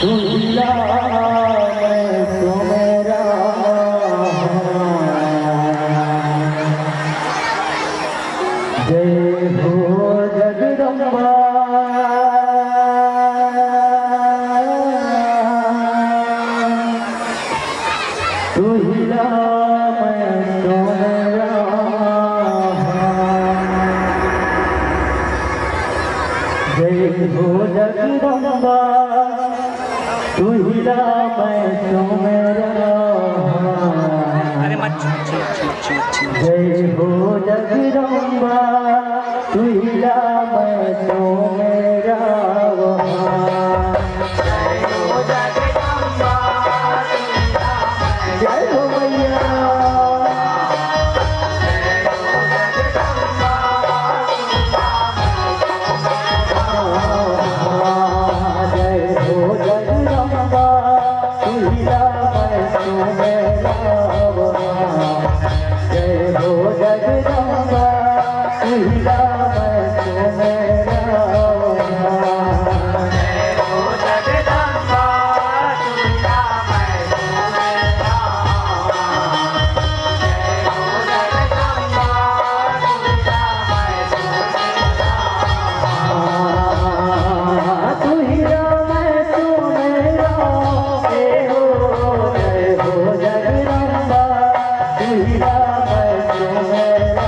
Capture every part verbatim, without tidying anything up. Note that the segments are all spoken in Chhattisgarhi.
तुहिला मैं सुमेरा। जय हो जगदम्बा। तुहिला मैं सुमेरा। जय हो जगदम्बा। तुहिला मैं सुमेरा। अरे मत छू, छू, छू, छू, छू। जय हो जगदम्बा। तुहिला मैं सुमेरा। जय हो जगदम्बा। जय हो मैया। जय हो जगदम्बा। तुहिला मैं सुमेरा। जय हो जगदम्बा। तुहिला मैं सुमेरा। जय हो जगदम्बा। तुहिला मैं सुमेरा। जय हो जगदम्बा। तुहिला मैं सुमेरा। जय हो जगदम्बा। तुहिला मैं सुमेरा। जय हो जगदम्बा। तुहिला मैं सुमेरा।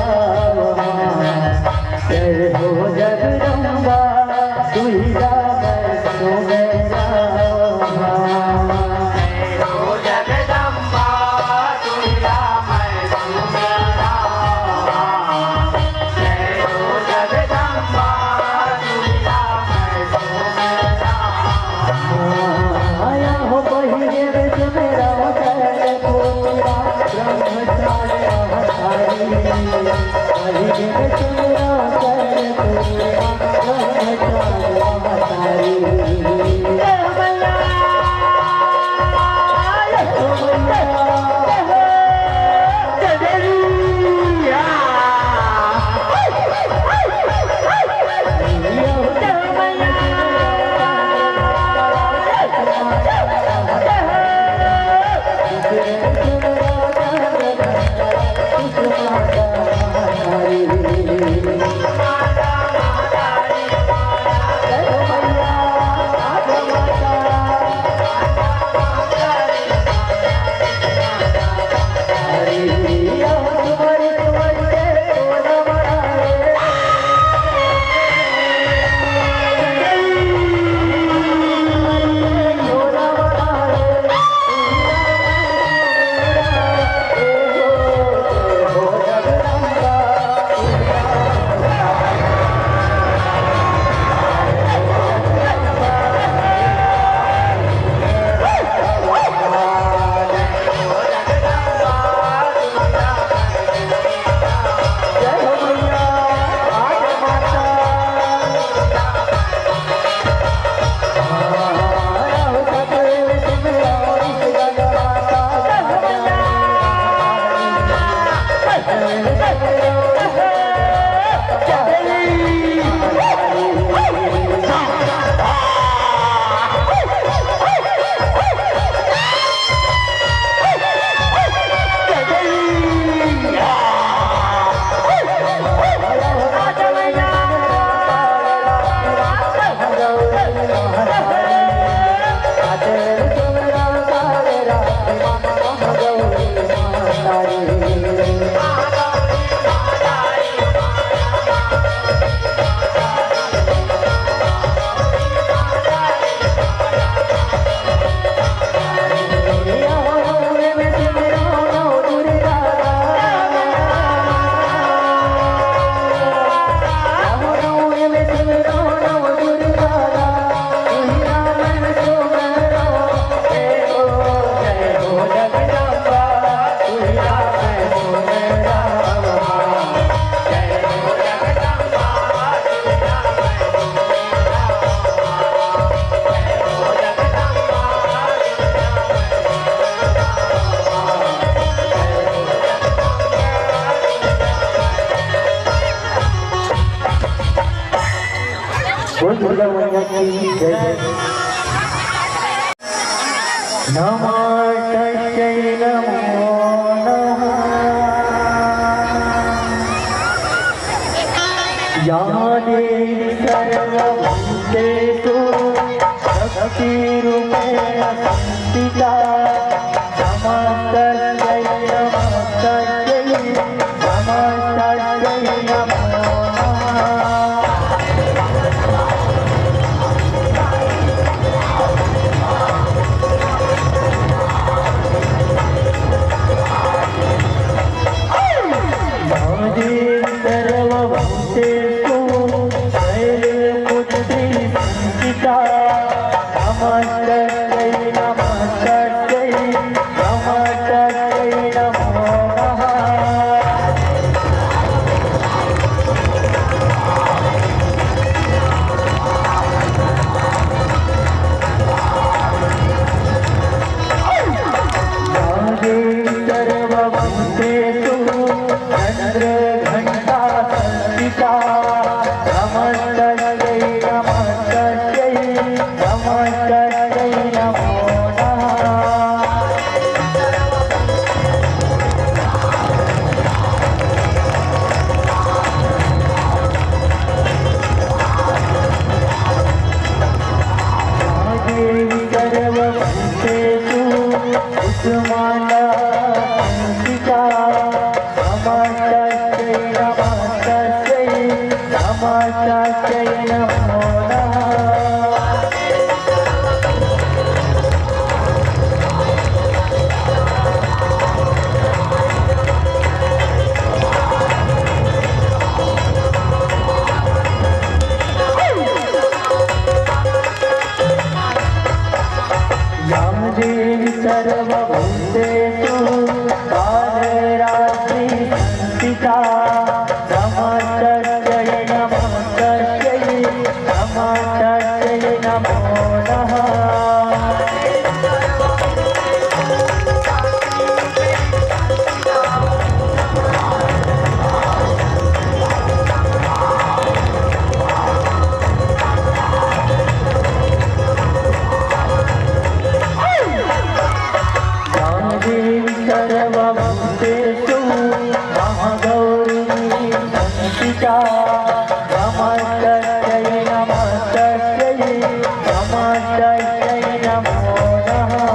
जय हो जगदम्बा। तुहिला मैं सुमेरा। जय हो जगदम्बा। तुहिला मैं सुमेरा। आया हो बहिरे में सुमेरा। दुर्गा मैया की जय। नमः तस्यै नमो नमः। या देवी सर्वभूतेषु शक्तिरूपेण संस्थिता। नमस्तस्यै नमस्तस्यै नमस्तस्यै नमो नमः। या देवी सर्वभूतेषु शैलपुत्री संस्थिता। नमस्तस्यै नमस्तस्यै नमस्तस्यै नमो नमः। या देवी सर्वभूतेषु चन्द्रघण्टा संस्थिता। नमस्तस्यै नमस्तस्यै नमस्तस्यै नमो नमः। या देवी सर्वभूतेषु कुसुमाण्डा संस्थिता। नमस्तस्यै नमस्तस्यै नमस्तस्यै नमो नमः। या देवी सर्वभूतेषु कालरात्रि संस्थिता। नमस्तस्यै नमस्तस्यै नमस्तस्यै नमो नमः। या देवी सर्वभूतेषु महागौरी संस्थिता। नमस्तस्यै नमस्तस्यै नमस्तस्यै नमो नमः।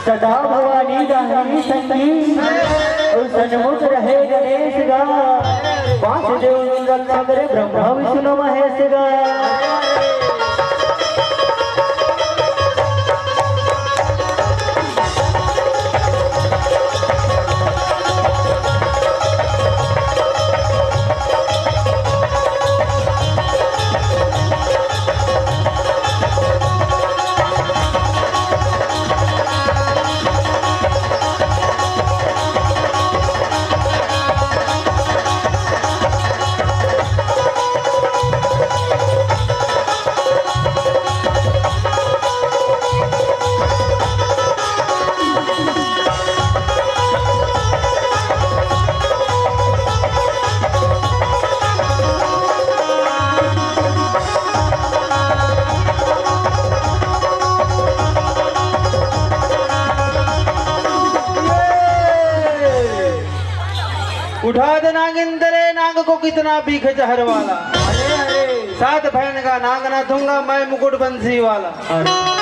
सदा भवानी दाहिनी संगी, अउ सन्मुख रहे गणेश गा। पांच देव रक्षा करे ब्रह्मा विष्णु महेश गा। उठा दे नागिन तेरे नाग को, कितना बीख जहर वाला। अरे, अरे। सात भैन का नाग ना दूंगा मैं, मुकुट बंसी वाला। अरे।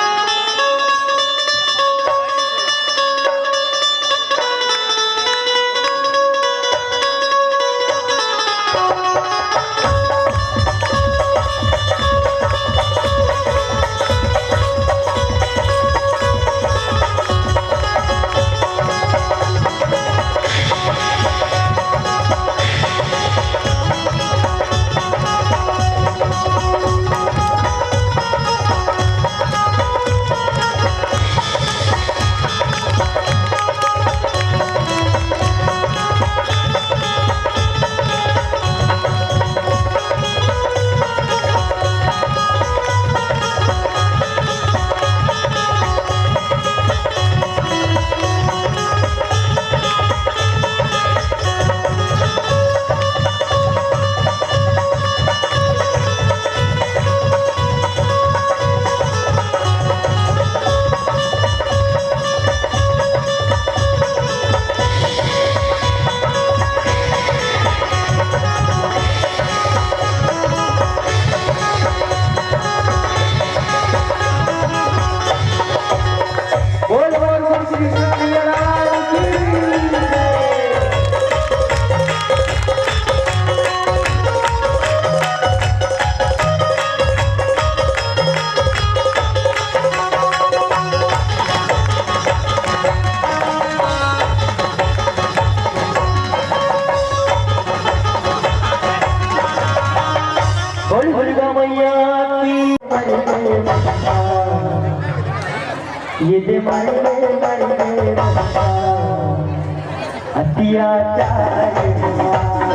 बोल, बोल, बोल, श्री कृष्ण कन्हैया लाल की जय। बोल दुर्गा मैया की। ये दे मर गए, मर गए, मर गए। अत्याचार हुआ।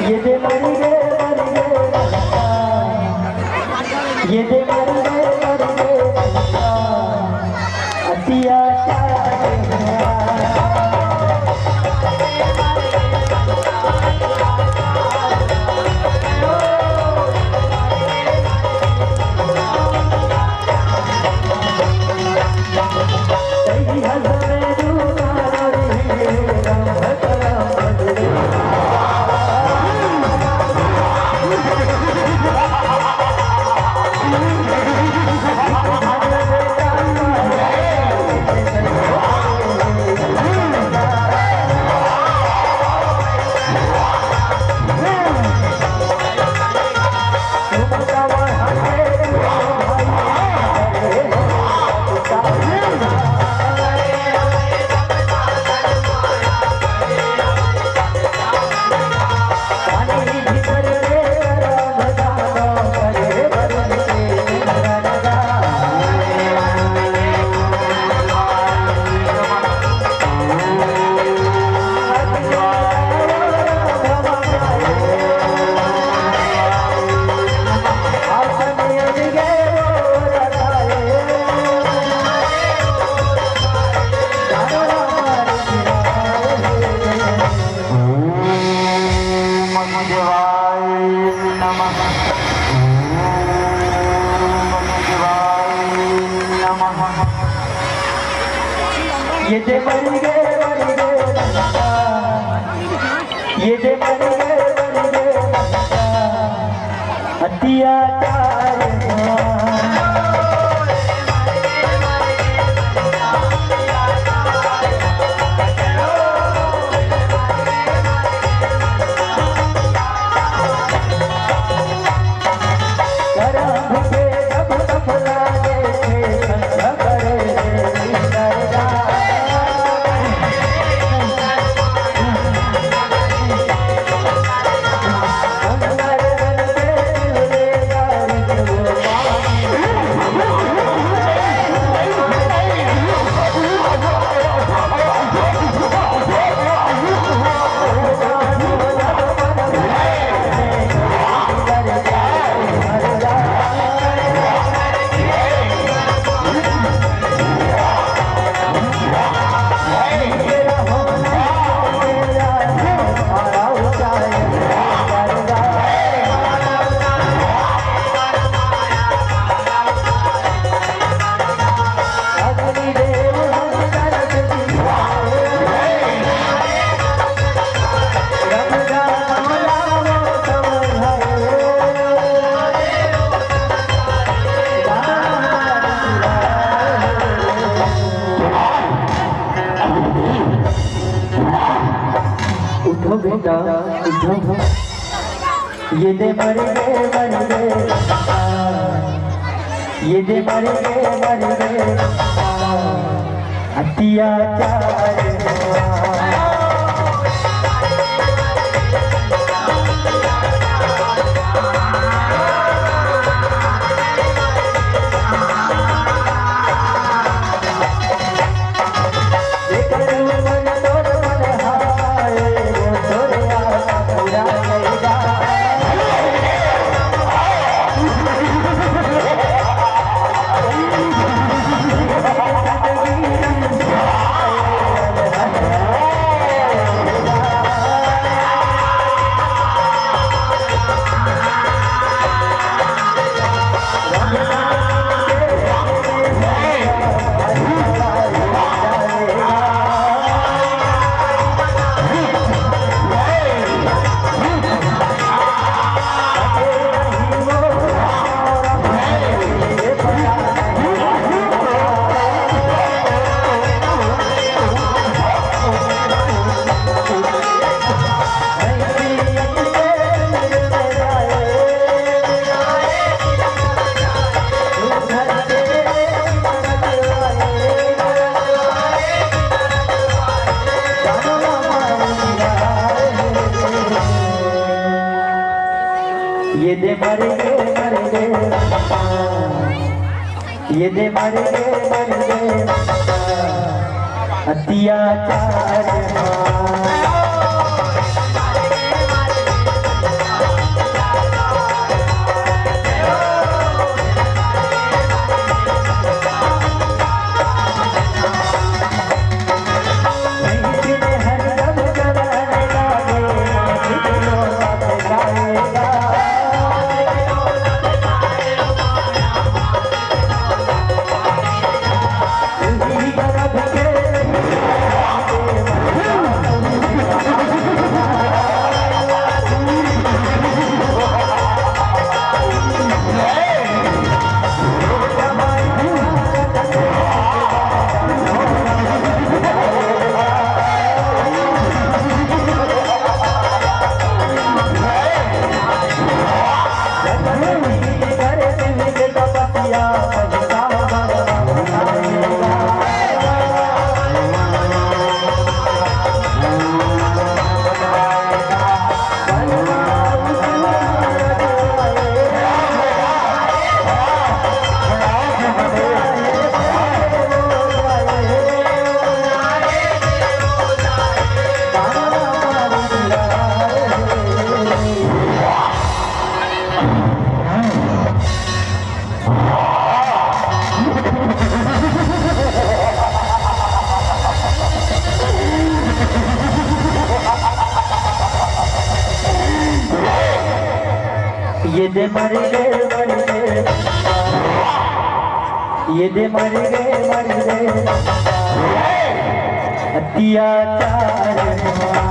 ये दे मर गए, मर गए, ये दे मर गए, मर गए, अत्याचार हुआ। ओम शिवाय नमः। ओम शिवाय नमः। ये दे मर गए, मर गए, ये दे मर गए, मर गए, अत्याचार हुआ। ये दे मर गे, मर गे, आ, ये दे मर गे, मर गे, आ, अत्याचार हुआ। ये दे मर गे, मर गे, ये दे मर गे, मर गे, अत्याचार। ये दे मर गे, मर गे, ये दे मर गे, मर गे, अत्याचार हुआ।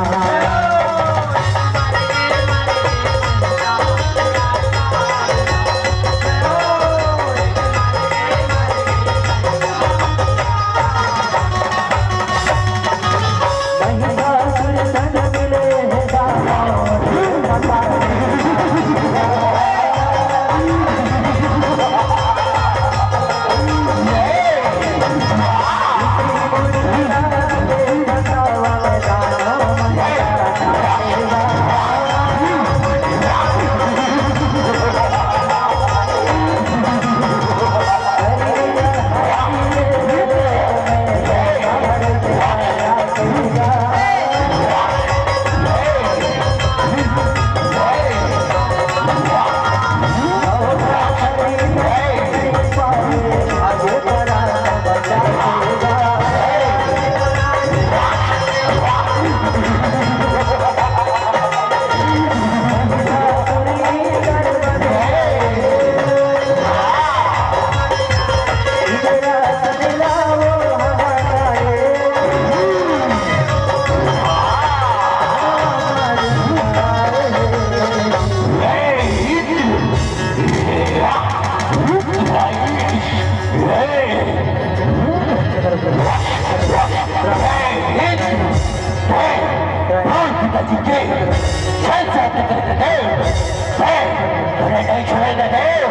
नहीं छोड़ेगा देव,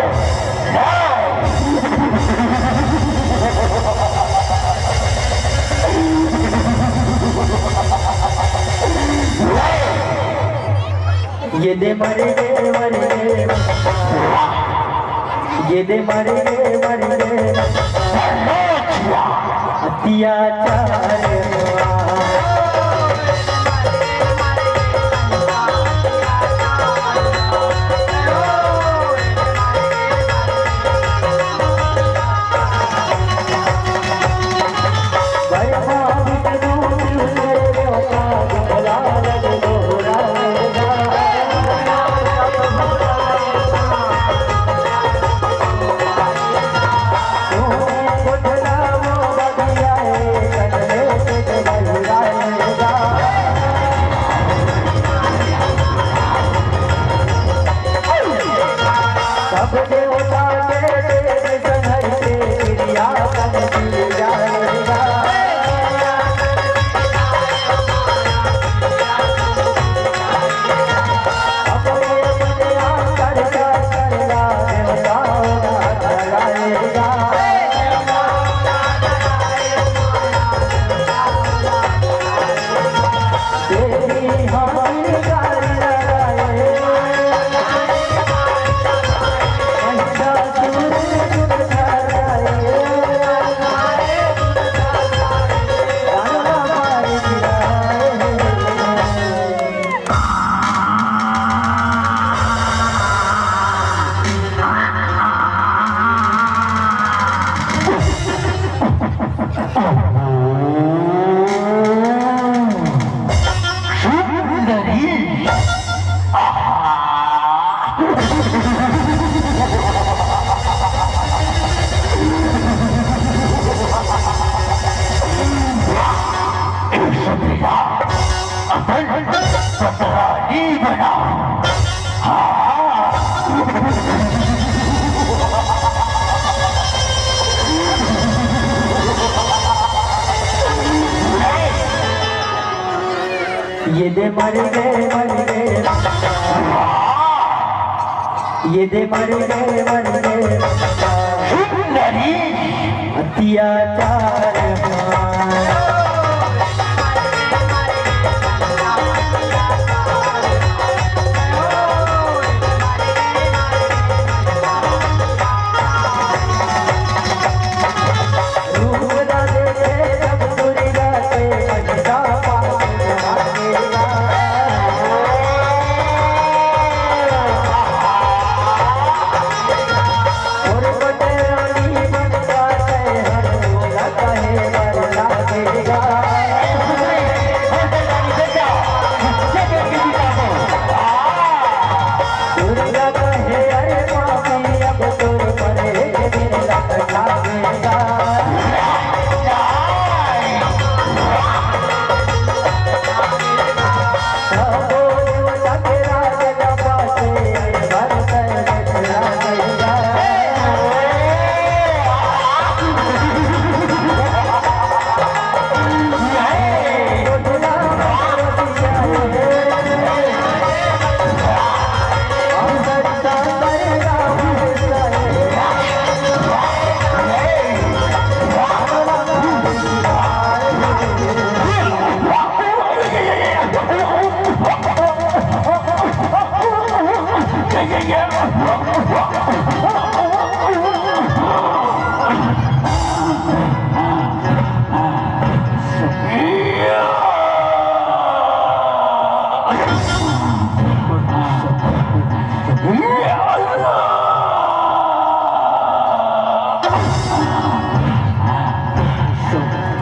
नहीं। ये दे मर गे, मर गे, ये दे मर गे, मर गे, अत्याचार हुआ। सुंदरी। आहा। ए सुंदरिया, अपन पतरानी बना। हाँ। ये दे मर गे, मर गे, ये दे मर गे, मर गे, सुंदरी। अत्याचार हुआ।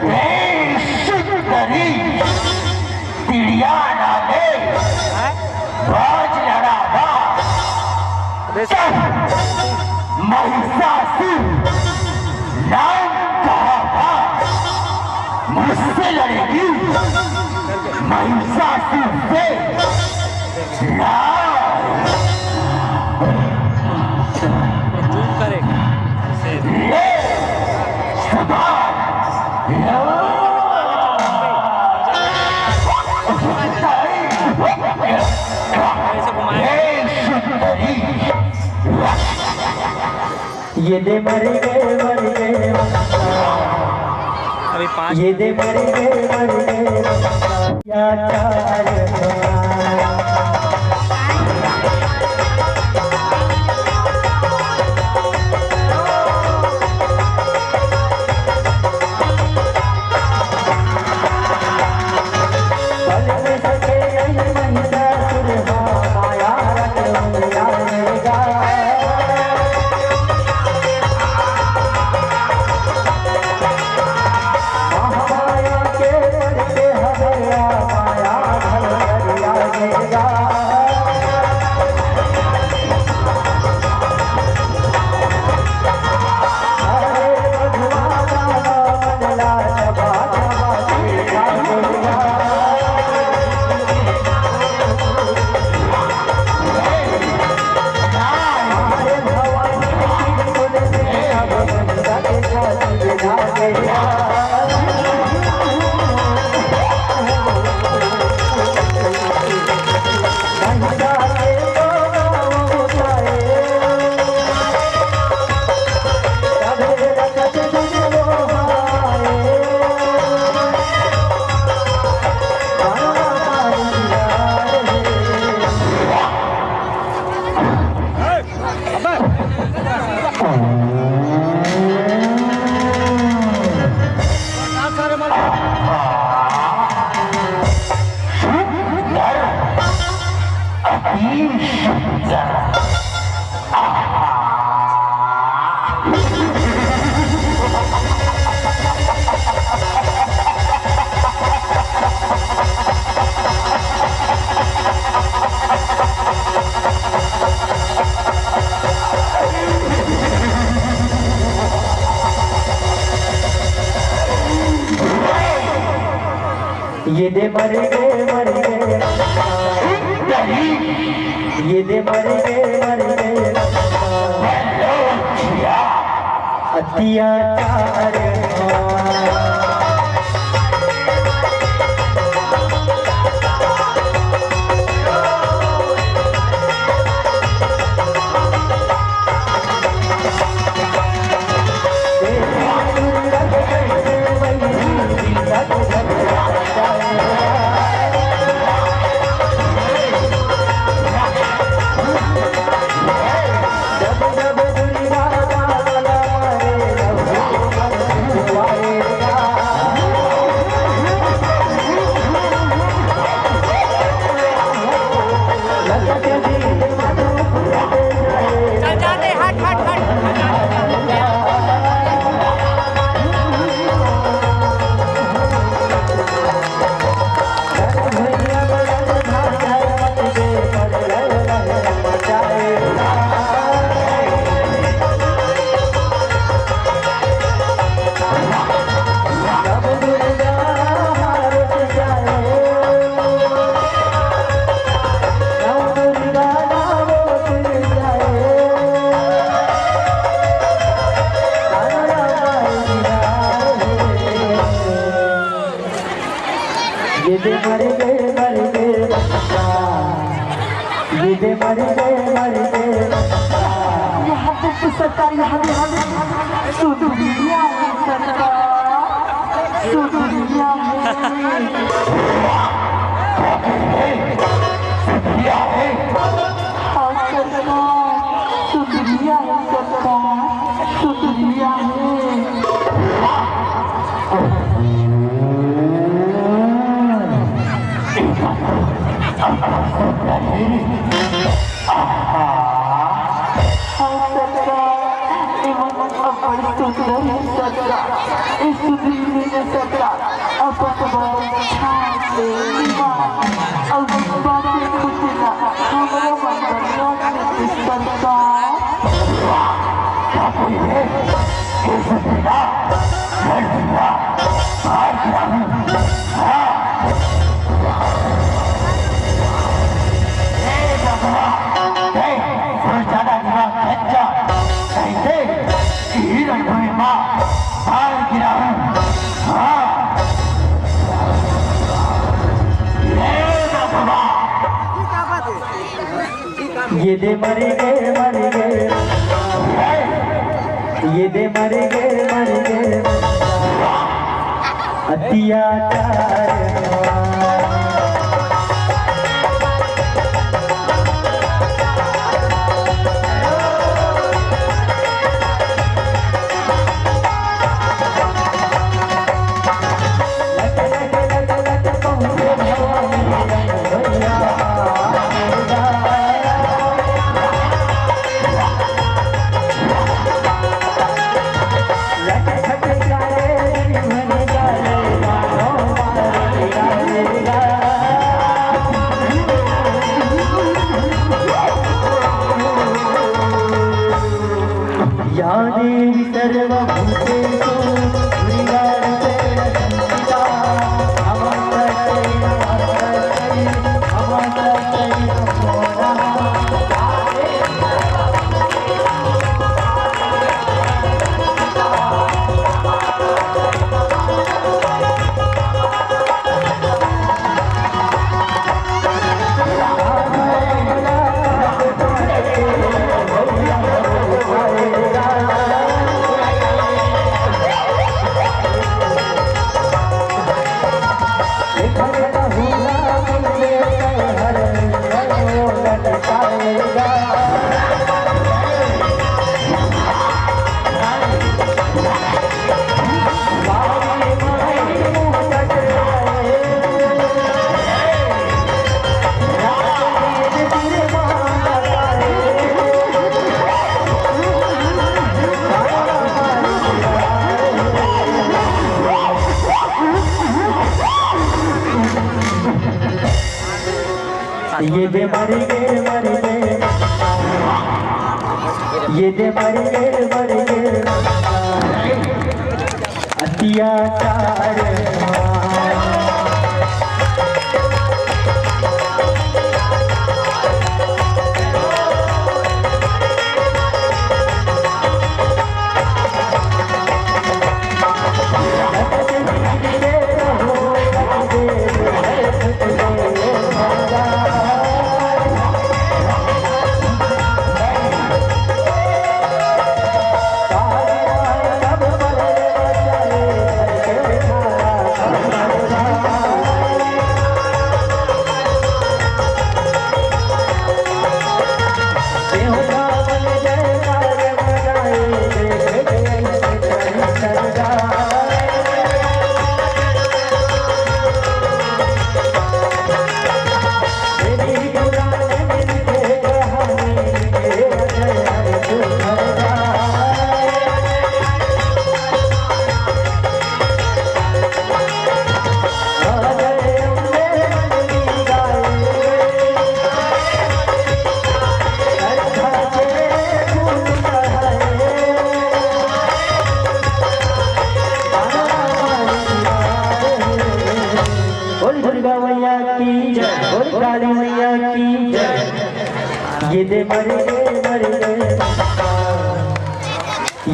ए, सुंदरी, तिड़िया नामे बाज लड़ावा। चल, महिषासुर नाम कहावा, मुझसे लड़ेगी महिषासुर से। जूम करेगा। ले, सुधार। ऐसे घुमाएगा। ए सुंदरी, ये दे मर गए, मर गए, अभी पाँच ये दे मर गए, मर गए, या चार ये दे मर गए, मर गए। ये दे मर गए, मर गए। अत्याचार। ये दे मर गए, मर गए, ये दे मर गए, मर गए। यहाँ पे सरकार, यहाँ पे, यहाँ पे सुधरिया है सरकार, सुधरिया है। हाँ सरकार, सुधरिया है सरकार, सुधरिया है। हाँ, सतरा, एमन अब्बड़ सुंदर हे, सतरा। ए सुधीर हे न, सतरा, अपन बात छान ले, ईमान। अउ बातें कुछ ना, हमरा मन बर रख ले, सतरा। ये दे मर गए, मर गए। ये दे मर गे, मर गे, अत्याचार। या देवी सर्वभूतेषु हृदयरूपेण संस्थिता। नमस्तस्यै, नमस्तस्यै, नमस्तस्यै नमो नमः। ये दे मर गे, मर गे, ये दे मर गे, मर गे, अत्याचार। बोल दुर्गा मैया की जय, बोल काली मैया की जय। ये दे मर गे, मर गे,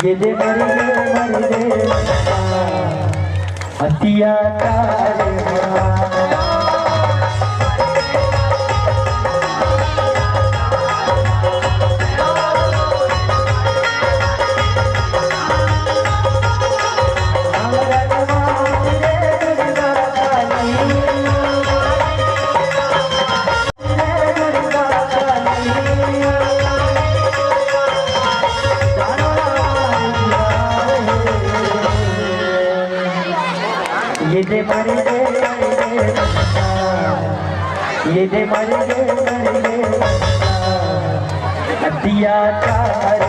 ये दे मर गे, मर गे, अत्याचार। ये दे मर गे, ये दे मर गे, मर गे, अत्याचार।